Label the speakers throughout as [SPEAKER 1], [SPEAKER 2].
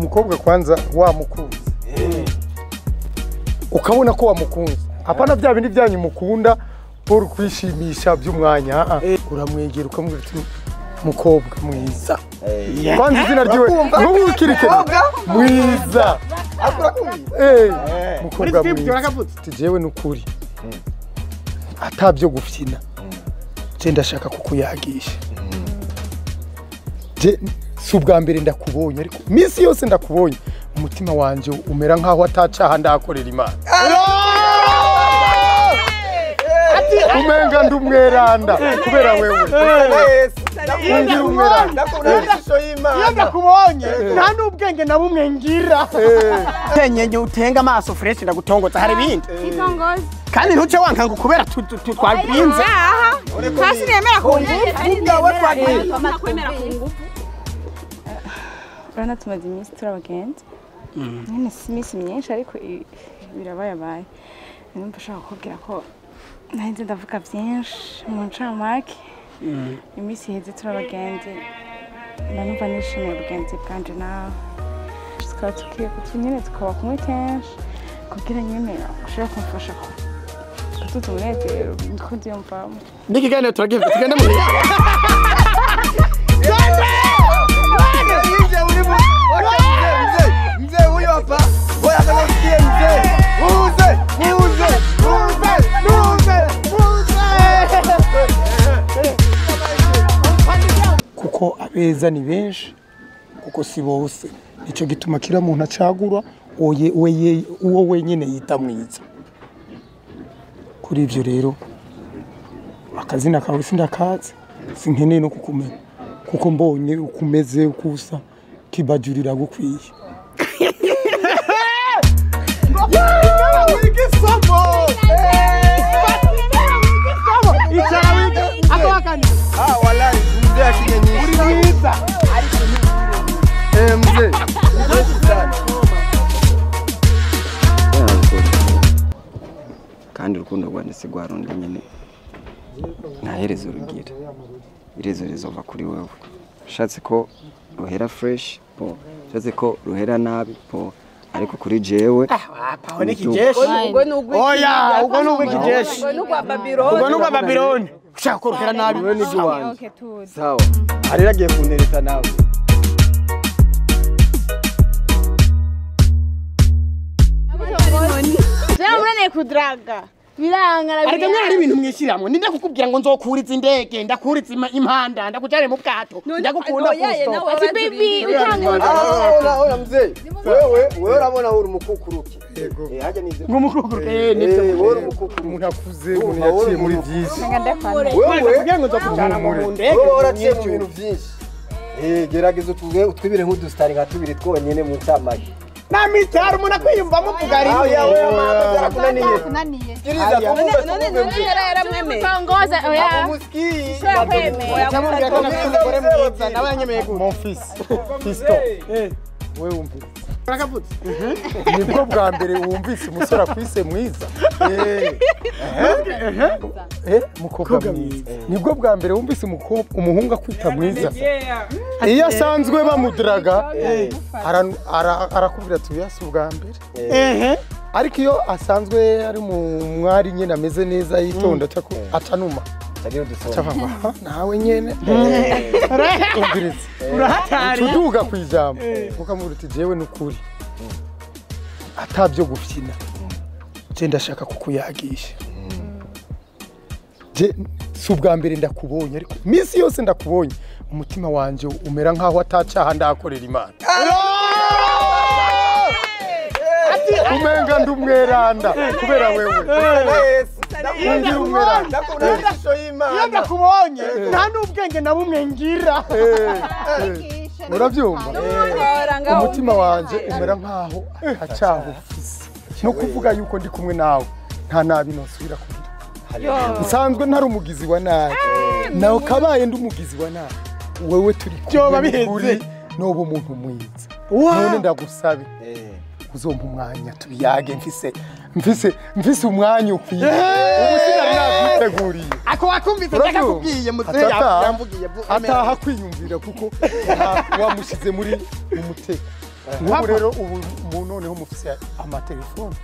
[SPEAKER 1] Umukobwa kwanza wamukunze. Ukabona ko wamukunze. Hapana bya bindi byanyu mukunda por kwishimisha by'umwanya. Uramwegera ukamubwira uti mukobwa mwiza. Kwanza izina ryiwe n'ubukirike mwiza. Mukobwa mwiza. Jewe nukuri. Atabyo gufyina. Je ndashaka kukuyagisha. Je si ubwa mbere ndakubonye ariko misi yose ndakubonye umutima wanje umera nkaho atacaha ndakorera Imana. Umenga ndumweranda kubera wewe.
[SPEAKER 2] Iyo ndakubonye nta n'ubwenge na bumwe ngira. Tenyenye utenga amaso fresh ndagutongoza hari ibindi. Kandi ntuce wanka ngo kubera twabinze.
[SPEAKER 3] Kasi nemera ku ngufu. Urabona tumaze iminsi turi abagenzi. Nyine si iminsi myinshi ariko birabayabaye. Numva nshaka kukubwira ko nahise ndavuga byinshi mu ncamake. Iminsi iheze turi abagenzi. Numva nishimiye ubugenzi bwanje nawe. Tukaba tugiye nyine tukaba kumwe kenshi kugira nyine ushobora kumfasha kutuza umunezero niko ndiyumvamo.
[SPEAKER 2] N'ikiganiro turagiye tugende mu
[SPEAKER 4] Mzee huyo hapa. Wewe akanasikia mzee. Muze, muze, muze, muze, muze.
[SPEAKER 1] Kuko abeza ni benshi kuko si bose. Nico gituma kira muntu acagura oye weye uwo wenyene yita mwiza. Kuri ivyo rero akazina kawe sindakazi sinkeneye no kukumenya kuko mbonye ukumeze ukusa kibajurira gukwiye.
[SPEAKER 5] Kandi urukundo rwanjye si rwa rundi nyine ntaherezo rugira iherezo rizova kuri wewe. Ushatse ko ruhera fresh po, ushatse ko ruhera nabi po, ariko kuri jewe
[SPEAKER 2] aho ni kijeshi. Oya ubwo nubwo kijeshi ubwo nubwo Babiloni ushaka ko ruhera nabi
[SPEAKER 5] wewe ni gwanjye. Sawa ariragiye kuntereta nawe.
[SPEAKER 3] Kudraga birangara
[SPEAKER 2] ariko mwari ibintu mwishiramwe ninde kukubwira ngo nzokuriza indege ndakuriza impanda ndakujane mu bwato ndagukunda kusto
[SPEAKER 3] ati baby utanga
[SPEAKER 4] Ola mzee wewe urabona uri umukukuruke. Eh haje nize
[SPEAKER 2] ngo umukukuruke nivyo
[SPEAKER 4] wewe uri umukukuruke
[SPEAKER 1] umuntu akuze umuntu yaciye muri byinshi
[SPEAKER 4] wewe
[SPEAKER 2] kugira ngo nzokujana mu ndege
[SPEAKER 4] wewe waraciye mu bintu byinshi. Gerageza utwibire nk'udustari nka tubiri twonyene mu ncamake.
[SPEAKER 2] Na mitaro umuntu akwiyumvamo vuga rimwe.
[SPEAKER 4] Oya wewe mama byarakunaniye. Kiriza kumva
[SPEAKER 3] none yaramwemeye. Mutongoza oya.
[SPEAKER 4] Umusikii.
[SPEAKER 2] Cyamubwira ko nafite umugore mwiza nawe yanyemeye gute.
[SPEAKER 1] Mon fils. Fiston. Wewe wumvise.
[SPEAKER 2] Urakavutse.
[SPEAKER 1] Nibwo bwa mbere wumvise umusore akwise mwiza. Mukobwa mwiza. Nibwo bwa mbere wumvise umuhungu akwita mwiza. Iyo asanzwe bamudraga arakubwira ati uyasi ubwa mbere. Ariko iyo asanzwe ari mu mwari nyene ameze neza yitonda atanuma. Nawe nyene urahatari utuduga kwijambo ukamubwira uti jewe nukuri atabyo gufyina je ndashaka kukuyagisha. Je si ubwa mbere ndakubonye ariko misi yose ndakubonye umutima wanje umera nkaho atacaha ndakorera Imana. Umenga ndumweranda kubera wewe.
[SPEAKER 2] Iyo ndakubonye nta n'ubwenge na bumwe ngira.
[SPEAKER 1] Urabyumva umutima wanje umera nkaho atacaha ufise no kuvuga yuko ndi kumwe nawe nta nabi nosubira kugira. Nsanzwe ntari umugizi wa nabi nawe kabaye ndi umugizi wa nabi wewe turi kumwe nobo umuntu mwiza none ndagusabe uzompa umwanya tubiyage mfise umwanya ukwiye ubu sinari nabiteguriye
[SPEAKER 2] Ako wakumvise ndakakubwiye muzehe yamvugiye
[SPEAKER 1] ataha kwiyumvira kuko wamushize muri mu mutego. Nk'ubu rero ubu noneho mufise amatelefone.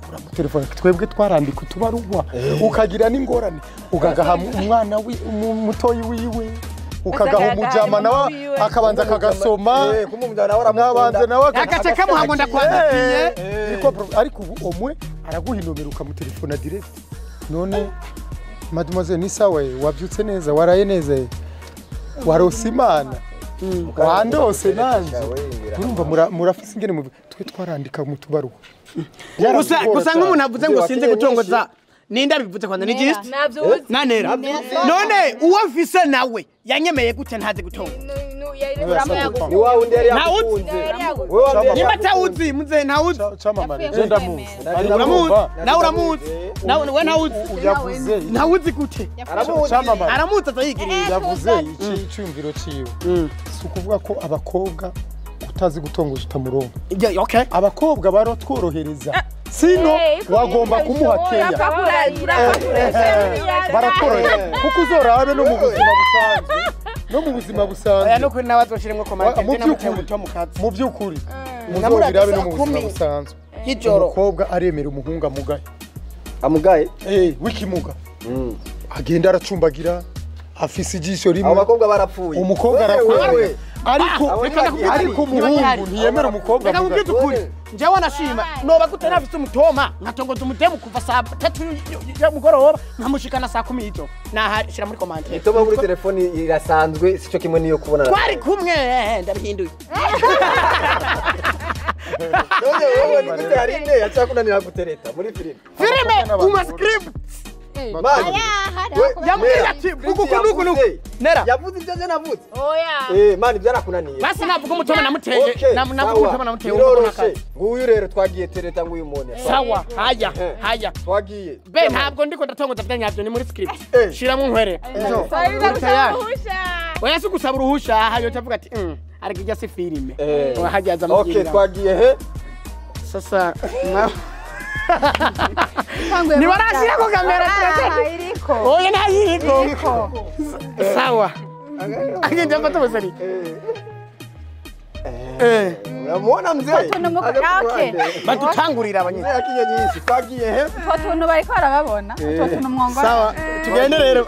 [SPEAKER 1] Uramutelefone twebwe twarandika utubarugwa ukagira n'ingorane ukagaha umwana mutoyi wiwe ukagaha umujama nawe akabanza akagasoma nabanza nawe
[SPEAKER 2] agace kamuha ndakwandikiye
[SPEAKER 1] ariko ubu omwe araguha inomero ukamutelefona direct. None mademoiselle ni sawa wabyutse neza waraye neza warose Imana wandose nanje urumva murafise ingene twe twarandika mu tubaruwa
[SPEAKER 2] gusa nk'umuntu avuze ngo sinzi gutongoza ninda bivuze kwanza ni gist nanera none uwo mfise nawe yanyemeye gute ntazi gutonga
[SPEAKER 4] ni wa wundi yari yakunze
[SPEAKER 2] nimba atawuzi muze ntawuzi
[SPEAKER 1] chamamare je ndamuzi
[SPEAKER 2] nawe uramuzi nawe we ntawuzi
[SPEAKER 1] yavuze
[SPEAKER 2] ntawuzi gute aramuzi azayigiriye
[SPEAKER 1] yavuze icyumviro ciwe si ukuvuga ko abakobwa utazi gutongoza utamuronka.
[SPEAKER 2] Okay.
[SPEAKER 1] Abakobwa barotworohereza sino wagomba kumuha keya barakorohera kuko uzorabe no mu buzima busanzwe no mu buzima busanzwe
[SPEAKER 2] oya no kuri nawe azoshiremwo komante muto mukazi
[SPEAKER 1] mu byukuri muzobirabe no mu buzima busanzwe umukobwa aremera umuhungu amugaye
[SPEAKER 4] amugaye
[SPEAKER 1] w'ikimuga agenda aracumbagira afise ijisho rimwe
[SPEAKER 4] abakobwa barapfuye
[SPEAKER 1] umukobwa arapfuye ariko umuhungu ntiyemera umukobwa
[SPEAKER 2] reka nkubwire ukuri njyewe nashima noba gute nafise umutoma nkatongoza umudemu kuva saa 3 y'umugoroba nkamushikana saa 10 y'ijoro nahashira muri komante
[SPEAKER 4] itoma kuri telefoni irasanzwe sico kimwe niyo kubona
[SPEAKER 2] twari kumwe ndabihinduye
[SPEAKER 4] none wowe ni gute hari ine yacakunanira gutereta muri filime
[SPEAKER 2] uma script yambwiye ati vuga uku nuku nera
[SPEAKER 4] yavuze ibyo nje navuze oya mani byarakunaniye
[SPEAKER 2] basi navuga umutoma namuteye navuga umutoma namuteye
[SPEAKER 4] biroroshe nguyu rero twagiye tereta nguyu mone
[SPEAKER 2] sawa haya haya
[SPEAKER 4] twagiye
[SPEAKER 2] be ntabwo ndiko ndatongoza bya nyabyo ni muri script shiramo nkwere oya si gusaba uruhusha hayo tavuga ati ariko ijya si filime hajyaza
[SPEAKER 4] mu okay twagiye he
[SPEAKER 2] sasa ni barashira ko kamera
[SPEAKER 3] iriko
[SPEAKER 2] oya nayiriko sawa agenda afata ubusari
[SPEAKER 4] uramuona mzee
[SPEAKER 2] badutangurira abanye
[SPEAKER 4] akinye nyinshi twagiye he
[SPEAKER 3] utwo bariko barababona utwo tuntu mwongora
[SPEAKER 2] sawa tugende rero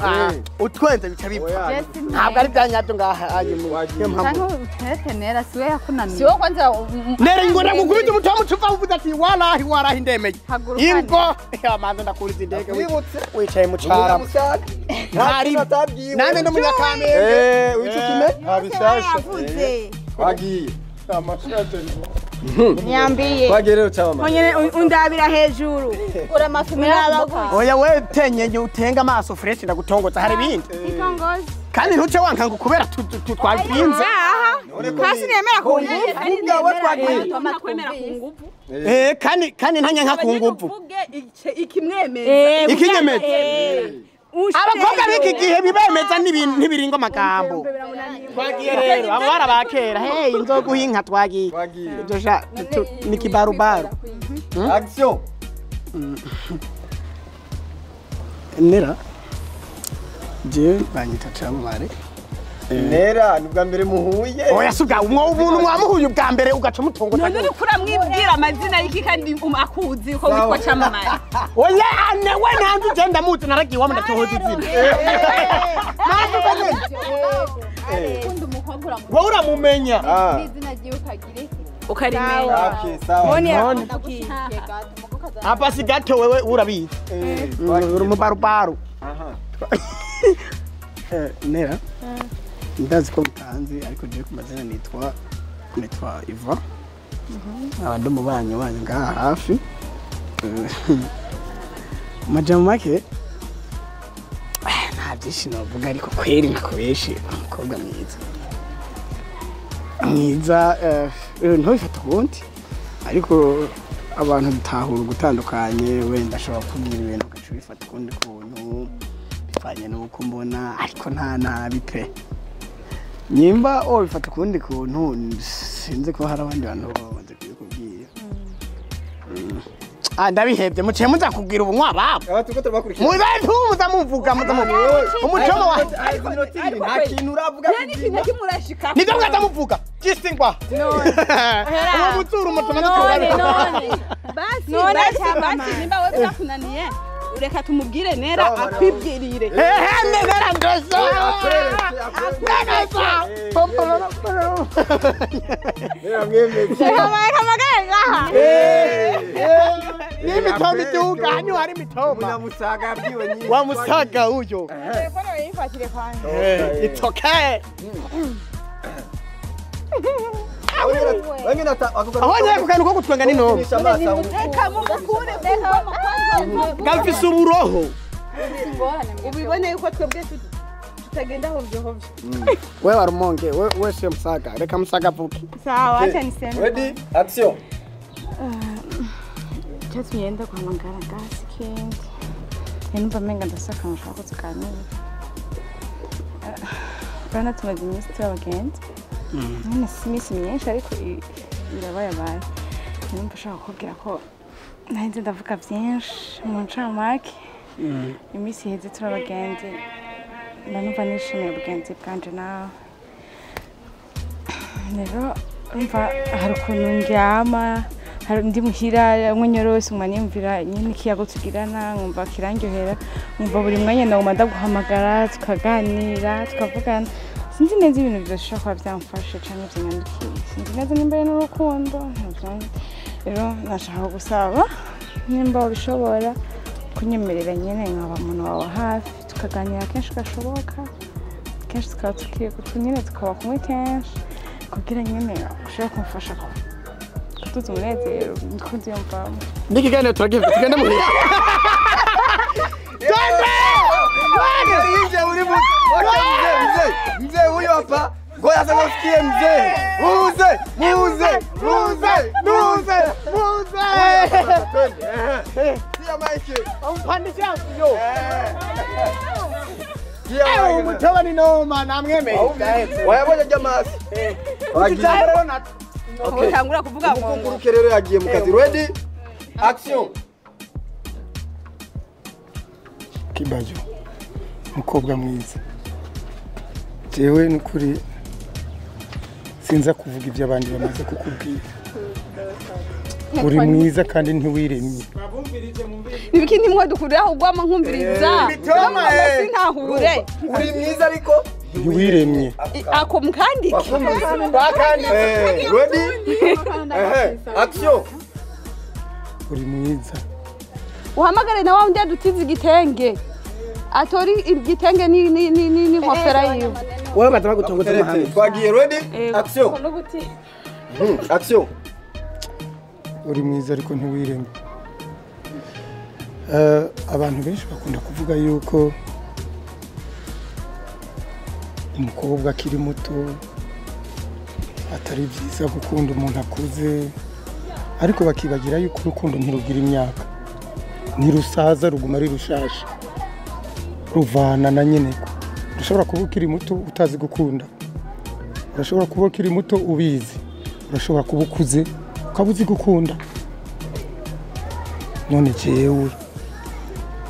[SPEAKER 2] utwenze bica bipfa ntabwo ari byanyabyo ngaha aje mu
[SPEAKER 3] mpamvu uterete nera siwe yakunaniye siwe kwanza
[SPEAKER 2] nera ngo ndagukubita umutwe mucupa uvuze ati walahi walahi ndemeye ingo amanza ndakuriza indege wicaye mu cara ntari nande ndo munyakamenge
[SPEAKER 4] wicukime
[SPEAKER 1] nta bishasha
[SPEAKER 4] twagiye
[SPEAKER 3] nyambiye
[SPEAKER 4] twagiye rero cyamama
[SPEAKER 3] onyene undabira hejuru ura mafumira
[SPEAKER 2] oya we tenyenye utenga amaso fresh ndagutongoza hari ibindi kandi ntuce wanka ngo kubera twabinze
[SPEAKER 3] kasi nemera ku
[SPEAKER 2] nguvu kandi kandi ntanya nka ku nguvu
[SPEAKER 6] ikimwemeza
[SPEAKER 2] ikinyemeza abakobwa b'iki gihe bibemeza n'ibiringo amagambo twagiye rero abo barabakera hey inzoguha inka twagiye ibyo sha ni kibarubaru
[SPEAKER 4] action
[SPEAKER 2] nera je banyita camamare
[SPEAKER 4] nera ni bwa mbere muhuye
[SPEAKER 2] oya si ubwa umuntu mwamuhuye ubwa mbere ugaca umutongo
[SPEAKER 6] none uriko uramwibwira amazina y'iki kandi akuzi ko witwa camamare
[SPEAKER 2] oya ane we ntanzi je ndamuzi naragiye iwabo ndatohoza izina wowe uramumenya
[SPEAKER 6] ukarimenya
[SPEAKER 2] apa si gato wewe urabizi uri umubarubaru nera ndazi ko mutanzi ariko je ku mazina nitwa Iva aba ndi umubanyi wanyu ngaha hafi majambo make nta byinshi novuga ariko kweri nakubeshe umukobwa mwiza mwiza ntubifate ukundi ariko abantu dutahura ugutandukanye wenda ashobora kubwira ibintu ugaca ubifata ukundi kuntu bivanye n'uko mbona ariko nta nabi pe nimba wabifata ukundi kuntu sinzi ko hari abandi bantu bamaze kubikubwira ndabihebye muciye muza kubwira ubunywa babo mubantu muza muvuga muza muvuga umucomo wa
[SPEAKER 4] nta kintu uravuga
[SPEAKER 6] nta kintu kimurashika
[SPEAKER 2] nibyo mwaza muvuga Gisingwa. None. Uwo muzuru mutuma
[SPEAKER 3] None none.
[SPEAKER 6] Basi basi basi nimba wewe byakunaniye reka tumubwire Nera akwibwirire.
[SPEAKER 2] Nera ndozo. Nera.
[SPEAKER 4] Nera mwemeze.
[SPEAKER 3] Kamagara ngaha.
[SPEAKER 2] Ni mitoma iduga hanyu hari mitoma.
[SPEAKER 4] Munyamusaga yabwiwe nyinshi.
[SPEAKER 2] Wa musaga uyo.
[SPEAKER 3] Telefone uyifatire kwanza.
[SPEAKER 2] It's okay. Aho nyine ku kantu ko gutwenga ni noma.
[SPEAKER 6] Reka mumukure
[SPEAKER 2] Gafise uburoho.
[SPEAKER 6] Ubibone yuko twebwe tutagenda hovyo hovyo.
[SPEAKER 2] Wewe warumonge, wewe sio msaga. Reka msaga avuke.
[SPEAKER 3] Sawa, acha niseme.
[SPEAKER 4] Ready? Action.
[SPEAKER 3] Cyatumye yenda guhamagara gasi kindi. Numva menga ndasaka nshaka ko tuganira. Bana tumaze iminsi turi abagenzi. Nyine si iminsi myinshi ariko birabayabaye. Numva nshaka kukubwira ko nahise ndavuga byinshi mu ncamake. Iminsi iheze turi abagenzi. Numva nishimiye ubugenzi bwanje nawe. Rero urumva hari ukuntu ndyama hari ndi muhira umwe nyorose niyumvira nyine ikiyago tugirana nkumva kirandyohera nkumva buri mwanya naguma ndaguhamagara tukaganira tukavugana sinzi neza ibintu bidashobora kuba byamfashe canke byanyandikiye sinzi neza nimba ari n'urukundo rero nashaka gusaba nimba ubishobora kunyemerera nyine nkaba umuntu wawe hafi tukaganira kenshi gashoboka kenshi tukaba tukiye nyine tukaba kumwe kenshi kugira nyine ushobora kumfasha kutuza umunezero ndikundiyumvamo.
[SPEAKER 2] N'ikiganiro turagiye tugende muhira.
[SPEAKER 4] Nje uri mu mzee mzee huyo hapa ngoja sasa usikie mzee. Muze muze muze muze muze. Sia mike.
[SPEAKER 2] Umpandisha yo. Sia umutoba ni noma namwemeye.
[SPEAKER 4] Wayabonye jamasi.
[SPEAKER 2] Wagiye.
[SPEAKER 4] Okay.
[SPEAKER 6] Utangura kuvuga ngo
[SPEAKER 4] umukunguruke rero yagiye mu kazi. Ready? Action.
[SPEAKER 1] Kibajo. Mukobwa mwiza. Jewe nukuri sinza kuvuga ibyo abandi bamaze kukubwira. Uri mwiza kandi ntiwiremye.
[SPEAKER 6] Nibiki ntimwe dukurira ugwama nkumviriza. Sintahure.
[SPEAKER 4] Uri mwiza ariko
[SPEAKER 1] ntiwiremye.
[SPEAKER 6] Ako mukandike.
[SPEAKER 4] Bakandike. Ready? Action.
[SPEAKER 1] Uri mwiza.
[SPEAKER 6] Uhamagare na wa undi adutiza igitenge. Atori igitenge ni ni ni ni nkofera yiwe.
[SPEAKER 2] Wewe bataba gutongoza umuhanga.
[SPEAKER 4] Twagiye ready? Action. Action.
[SPEAKER 1] Uri mwiza ariko ntiwiremye. Abantu benshi bakunda kuvuga yuko umukobwa akiri muto atari byiza gukunda umuntu akuze ariko bakibagira yuko urukundo ntirugira imyaka ntirusaza ruguma ari rushasha ruvana na nyeneko. Urashobora kuba ukiri muto utazi gukunda, urashobora kuba ukiri muto ubizi, urashobora kuba ukuze ukaba uzi gukunda. None jewe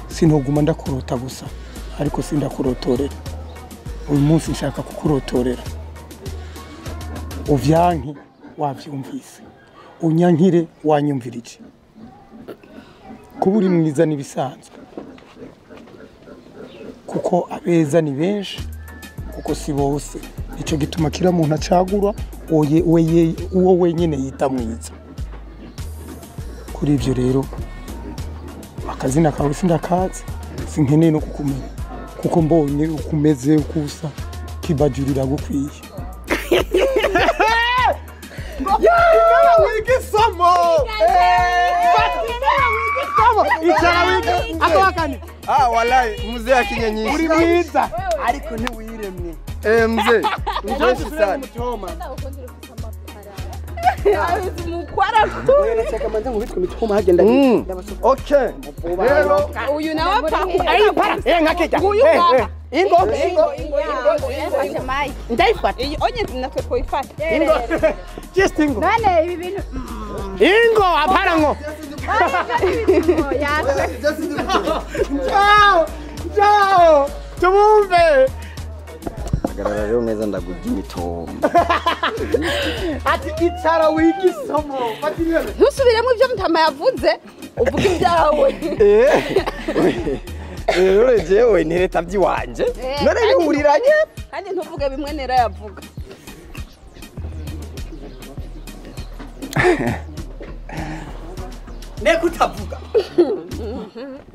[SPEAKER 1] sinoguma ndakurota gusa ariko sindakurotorera. Uyu munsi nshaka kukurotorera. Uvyanke wavyumvise, unyankire wanyumvirije. Kuba uri mwiza nibisanzwe kuko abeza ni benshi kuko si bose. Ico gituma kira muntu acagura uwo wenyene yita mwiza. Kuri ivyo rero akazina kawe sindakazi sinkeneye no kukumenya kuko mbonye ukumeze ukusa kibajurira gukwiye.
[SPEAKER 2] Ya wiki somo. Icara wiki akawakani.
[SPEAKER 4] Ah wallahi mzee akinyenyisha.
[SPEAKER 2] Uri mwiza ariko ntiwiremye.
[SPEAKER 4] Mzee mzee sana. Okay. Rero
[SPEAKER 6] uyu nawe
[SPEAKER 2] pa. Para. Nkakija. Ingo ingo
[SPEAKER 6] ingo ingo
[SPEAKER 2] ndayifata.
[SPEAKER 6] Iyi onye natwe koyifata.
[SPEAKER 2] Ingo. Just ingo.
[SPEAKER 3] None ibi bintu.
[SPEAKER 2] Ingo apara ngo. Ciao. Ciao. Tumumve.
[SPEAKER 5] Hagarara rero neza ndagurya imitombo.
[SPEAKER 2] Ati icara wige isomo. Fata intebe.
[SPEAKER 6] Ntusubiremo ibyo mutama yavuze, uvuge ibyawe.
[SPEAKER 5] Rero jewe ntereta by'iwanje. None bihuriranye?
[SPEAKER 6] Kandi ntuvuge bimwe nera yavuga.
[SPEAKER 2] Neko utavuga.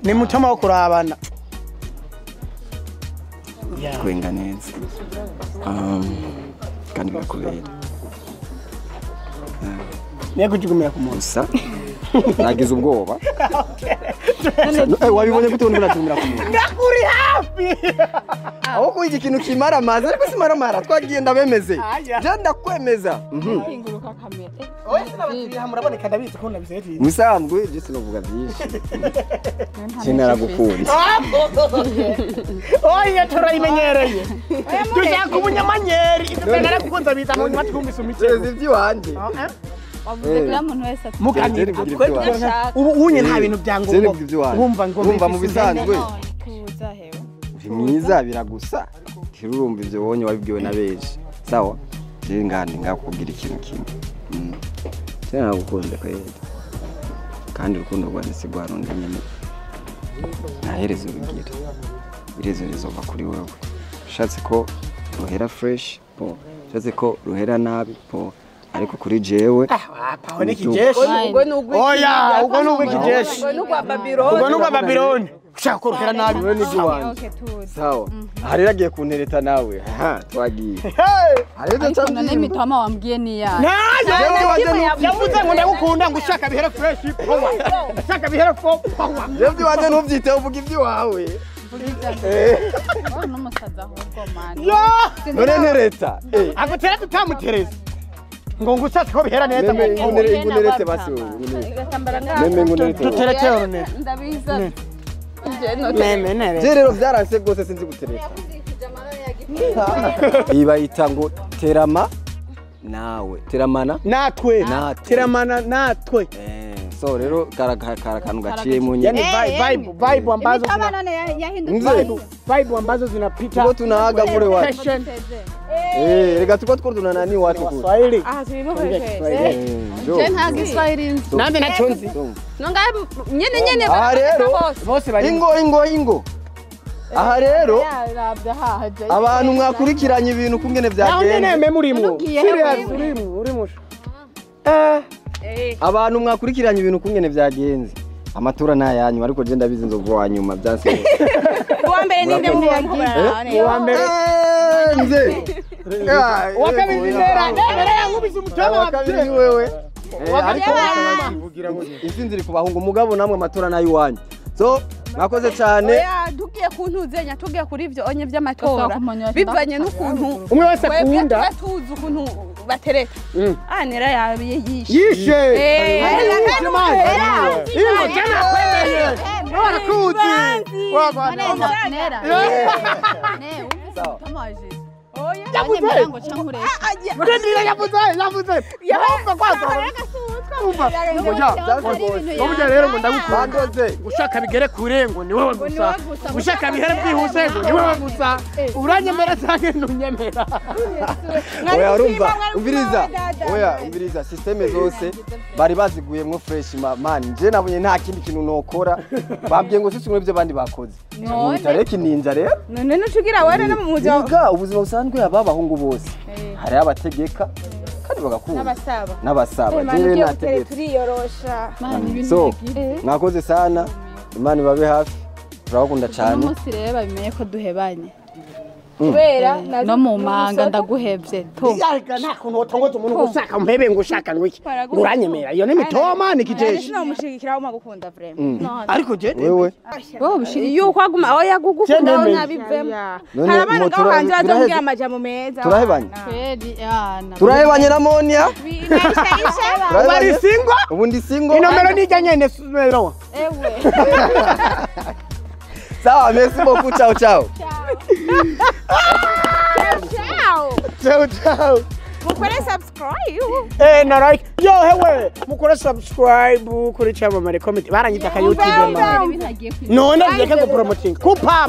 [SPEAKER 2] Ni mutama wo kurabana.
[SPEAKER 5] Twenga neza. Kandi birakubera.
[SPEAKER 2] Neko ujugumira ku muntu.
[SPEAKER 5] Gusa nagize ubwoba. Wabibonye gute undi unajugumira ku muntu?
[SPEAKER 2] Ndakuri hafi.
[SPEAKER 5] Aho kuyiga ikintu kimara amazi ariko simaramara twagiye ndabemeze. Je ndakwemeza.
[SPEAKER 3] Kinguruka kamera.
[SPEAKER 2] Oya sinabatiriha muraboneka ndabizi ko nabiseti.
[SPEAKER 5] Musanzwe je sinovuga byinshi. Je naragukunda.
[SPEAKER 2] Oya turayimenyereye. Dushaka ubunyamanyeri ibyo naragukunze biza mu nyuma twumvise umukino.
[SPEAKER 5] Iby'iwanje.
[SPEAKER 3] Wavuze kuri muntu wese ati
[SPEAKER 2] mukanye ubu unye nta bintu byangombwa. Wumva ngo
[SPEAKER 5] wumva mu bisanzwe.
[SPEAKER 3] Tuza hewe.
[SPEAKER 5] Uri mwiza biragusa. Ntirurumva ibyo wonye wabibwiwe na benshi. Sawa? Je ngandi ngakubwira ikintu kimwe. Je nagukunze kweli. Kandi urukundo rwanjye si rwa rundi nyene. Ntaherezo rugira. Iherezo rizova kuri wewe. Ushatse ko ruhera fresh po. Ushatse ko ruhera nabi po. Ariko kuri jewe
[SPEAKER 2] aho ni kijeshi.
[SPEAKER 6] Ubwo nugwi.
[SPEAKER 2] Oya, ubwo nugwi kijeshi.
[SPEAKER 6] Ubwo nugwa Babylon.
[SPEAKER 2] Ubwo nugwa Babylon. Ushaka ko ruhera nabi
[SPEAKER 5] wewe ni iwanjye. Sawa. Hari ragiye kuntereta nawe. Ha, twagiye. Hari ibyo
[SPEAKER 3] none imitoma wambwiye ni ya.
[SPEAKER 2] Nayo yavuze ngo ndagukunda ngo ushaka bihere fresh power. Ushaka bihere fo power.
[SPEAKER 5] Ibyo wanje ntubyiteho uvuga iby'iwawe.
[SPEAKER 3] Oh n'umusaza ahubwo man.
[SPEAKER 5] None ntereta.
[SPEAKER 2] Agutera tutamutereza. Ngo ngushatse ko bihera neza
[SPEAKER 5] ngo ingunerete basi. Meme ingunerete.
[SPEAKER 2] Duterete none.
[SPEAKER 6] Ndabiza.
[SPEAKER 2] Meme nere.
[SPEAKER 5] Je rero byaranse rwose sinzi gutereta. Ibayita ngo terama nawe. Teramana
[SPEAKER 2] natwe. Teramana natwe.
[SPEAKER 5] So rero kara kantu gaciye mu nyene.
[SPEAKER 2] Yani vibe ambazo vibe ambazo zinapita.
[SPEAKER 5] Tuko tunaaga kule watu. Rega tuko tuko tunanani watu kule.
[SPEAKER 2] Swahili.
[SPEAKER 6] Ah turimo kweshe. Je nta Giswahili nzi.
[SPEAKER 2] Nambe naconzi.
[SPEAKER 6] Nonga nyene nyene
[SPEAKER 2] bose bari.
[SPEAKER 5] Ingo. Aha rero abantu mwakurikiranye ibintu kungene byagenze.
[SPEAKER 2] Naho nyene murimo. Serious urimo.
[SPEAKER 5] Abantu mwakurikiranye ibintu kungene byagenze. Amatora nayanyu ariko je ndabizi nzovuga wa nyuma byanse.
[SPEAKER 6] Uwa mbere ninde mu
[SPEAKER 2] uwa mbere?
[SPEAKER 5] Nze.
[SPEAKER 2] Uwa kabiri nera. Nera yankubise umutama
[SPEAKER 5] wa kabiri wewe. Ariko intsinzi iri ku bahungu mugabo namwe amatora nayo iwanyu. So mwakoze cyane.
[SPEAKER 6] Oya tugiye kuntuzenya tugiye kuri ivyo onye by'amatora. Bivanye n'ukuntu
[SPEAKER 2] umwe wese akunda.
[SPEAKER 6] Tuzi ukuntu batereta. Ah nera yabiye yishe.
[SPEAKER 2] Yishe. Ingo jana kwemeye. Warakuzi. Wabana.
[SPEAKER 3] Nera. Ne, umvise utamaje.
[SPEAKER 6] Oya.
[SPEAKER 2] Yavuze. Yavuze. Yumva kwazo. Umva. Ngoja rero ngo ndagukunda. Ushaka bigere kure ngo ni wewe gusa. Ushaka bihere byihuse ngo ni wewe gusa. Uranyemera cyangwa ntunyemera.
[SPEAKER 5] Oya urumva. Umviriza. Oya umviriza systeme zose bari baziguyemwo fresh man. Je nabonye nta kindi kintu nokora. Babwiye ngo sisi ibyo bandi bakoze. Mutareki ninja rero.
[SPEAKER 6] None nucugira wera no mu muzima.
[SPEAKER 5] Ubuzima busanzwe abahungu bose. Hari abategeka kandi bagakunda. N'abasaba. Je nategetse.
[SPEAKER 3] Turiyorosha.
[SPEAKER 5] So, mwakoze sana. Imana ibabe hafi. Turabakunda cyane.
[SPEAKER 3] Umunsi rero babimenye ko duhebanye.
[SPEAKER 6] Kubera
[SPEAKER 3] no mu manga ndaguhevye to.
[SPEAKER 2] Yarega nta kuntu wotongoza umuntu ngo ushaka mpebe ngo ushaka ngwiki. Uranyemera iyo ni mitoma ni kijeshi.
[SPEAKER 3] Sinamushigikira aho magukunda vraiment.
[SPEAKER 2] Ariko je
[SPEAKER 5] wewe
[SPEAKER 6] yuko aguma aho yagugukunda aho nabivemo. Hari abana ngaho hanze bazombwira amajambo meza.
[SPEAKER 5] Turahebanye.
[SPEAKER 3] Kweli yana.
[SPEAKER 5] Turahebanye na Monia.
[SPEAKER 2] Bari single?
[SPEAKER 5] Ubundi single.
[SPEAKER 2] Inomero nijya nyene sumero.
[SPEAKER 3] Ewe.
[SPEAKER 5] Sawa, merci beaucoup. Ciao, ciao.
[SPEAKER 6] Ciao.
[SPEAKER 2] Ciao, ciao.
[SPEAKER 6] Mukore subscribe.
[SPEAKER 2] Na like. Yo, hewe. Mukore subscribe kuri Cyamamare Comedy. Baranyita ka YouTube man. None ndeke go promoting. Kupa.